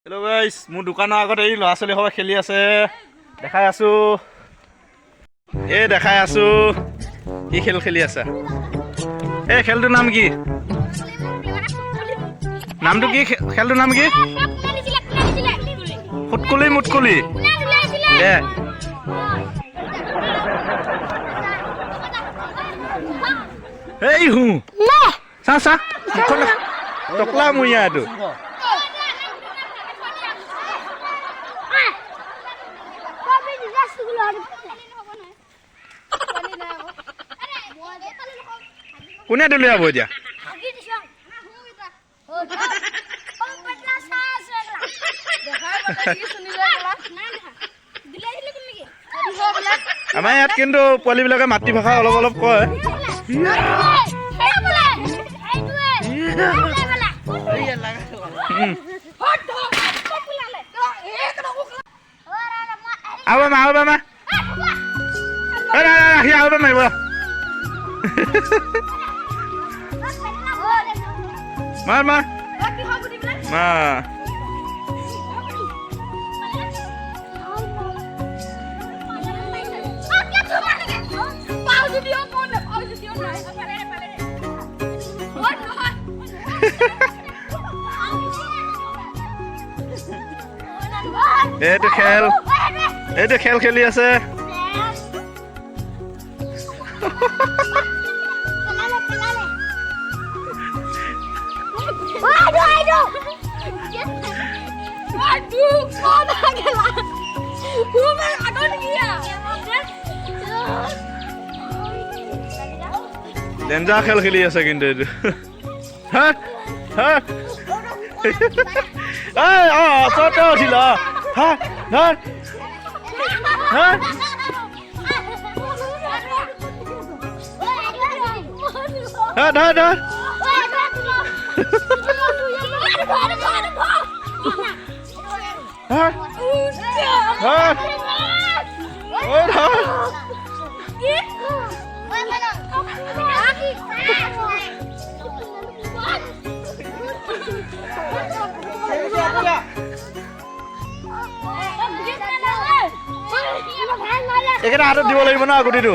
Hello' গাইছ, মোৰ দোকানৰ আগত এই ল'ৰা ছোৱালীসোপা খেলি আছে। দেখাই আছোঁ, এই দেখাই আছোঁ কি খেল খেলি আছে। এই খেলটোৰ নাম কি? নামটো কি? খেলটোৰ নাম কি? ফুটকলি মুটকলি দে। এই হু, চা চা, মুখখন টকলা মূৰীয়া এইটো। কোনে দলিয়াব এতিয়া? আমাৰ ইয়াত কিন্তু পোৱালীবিলাকে মাতৃভাষা অলপ অলপ কয়। আৰু এবাৰ, আৰু এবাৰ, সি আৰু এবাৰ মাৰিব। মাৰ মাৰ মাৰ। এইটো খেল, এইটো খেল খেলি আছে। ডেঞ্জাৰ খেল খেলি আছে কিন্তু এইটো। হা হা, এই অ ওচৰতে উঠিল। অ হা, ধৰ হা হা, ধৰ ধৰ ধৰ ধৰ, ঐ ধৰ। এইকেইটা হাতত দিব লাগিব ন গুটিটো।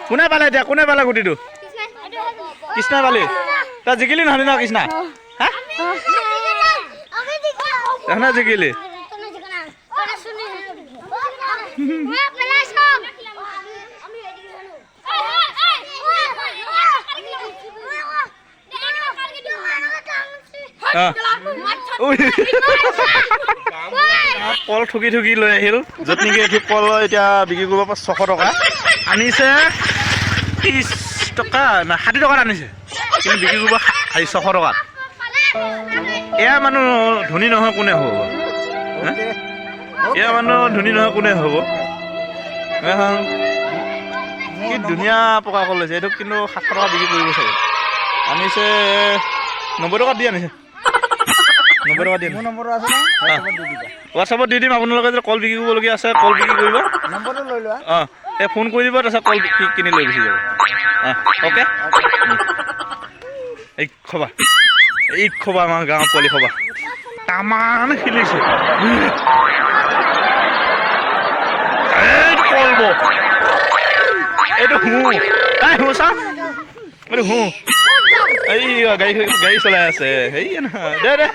কোনে পালে এতিয়া? কোনে পালে গুটিটো? কৃষ্ণা পালি। তই জিকিলি নহয় ন কৃষ্ণা? হা, তহঁতে জিকিলি। কল ঠগি ঠগি লৈ আহিল, য'ত নেকি এইটো কল এতিয়া বিক্ৰী কৰিব 600 টকা আনিছে, 30 টকা না 60 টকাত আনিছে, কিন্তু বিক্ৰী কৰিব 600 টকাত। এয়া মানুহ ধনী নহয় কোনে হ'ব? এয়া মানুহ ধনী নহয় কোনে হ'ব? কি ধুনীয়া পকা কল লৈছে এইটো, কিন্তু 700 টকা বিক্ৰী কৰিব চাগে। আনিছে 90 টকাত দি আনিছে, 90 টকা দি। হোৱাটছআপত দি দিম। আপোনালোকে যদি কল বিক্ৰী কৰিবলগীয়া আছে কল বিক্ৰী কৰিব, অঁ এই ফোন কৰি দিব, তাৰপিছত কল কিনি লৈ গুচি যাব। অঁ অ'কে। এই খবা, এই খবা, আমাৰ গাঁৱৰ পোৱালি খবা তামান খেলিছে। এইটো কলব, এইটো হু, এই হু চা, এইটো হু। এই গাড়ী গাড়ী চলাই আছে। হেই নহয়, দে দে।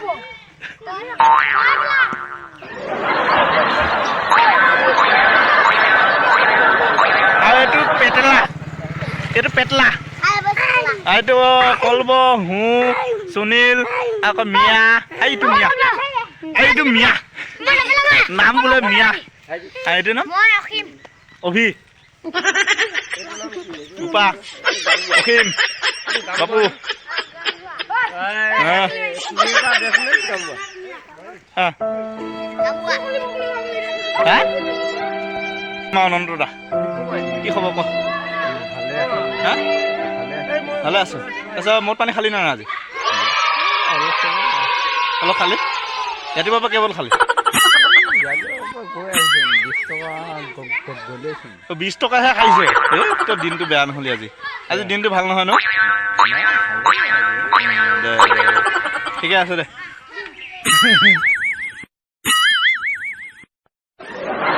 আৰু এইটো পেটলা, এইটো পেটলা, এইটো কলব, হু, সুনীল, আকৌ মিয়া। এইটো মিয়া, এইটো মিয়া, নাম বোলে মিয়া। এইটো নাম অভি, ৰূপা, অসীম, বাপু। অনন্ত দা, কি খবৰ ক? হা, ভালে আছো। তাৰপিছত মদ পানী খালি নাই আজি? অলপ খালি। ৰাতিপুৱাৰ পৰা কেৱল খালি? 20 টকা গ'লেইচোন। অ, 20 টকাহে খাইছে। এই তই দিনটো বেয়া নহ'লি আজি। আজি দিনটো ভাল নহয় ন? নাই, ভালেই লাগে। দে দে, দে। ঠিকে আছে দে।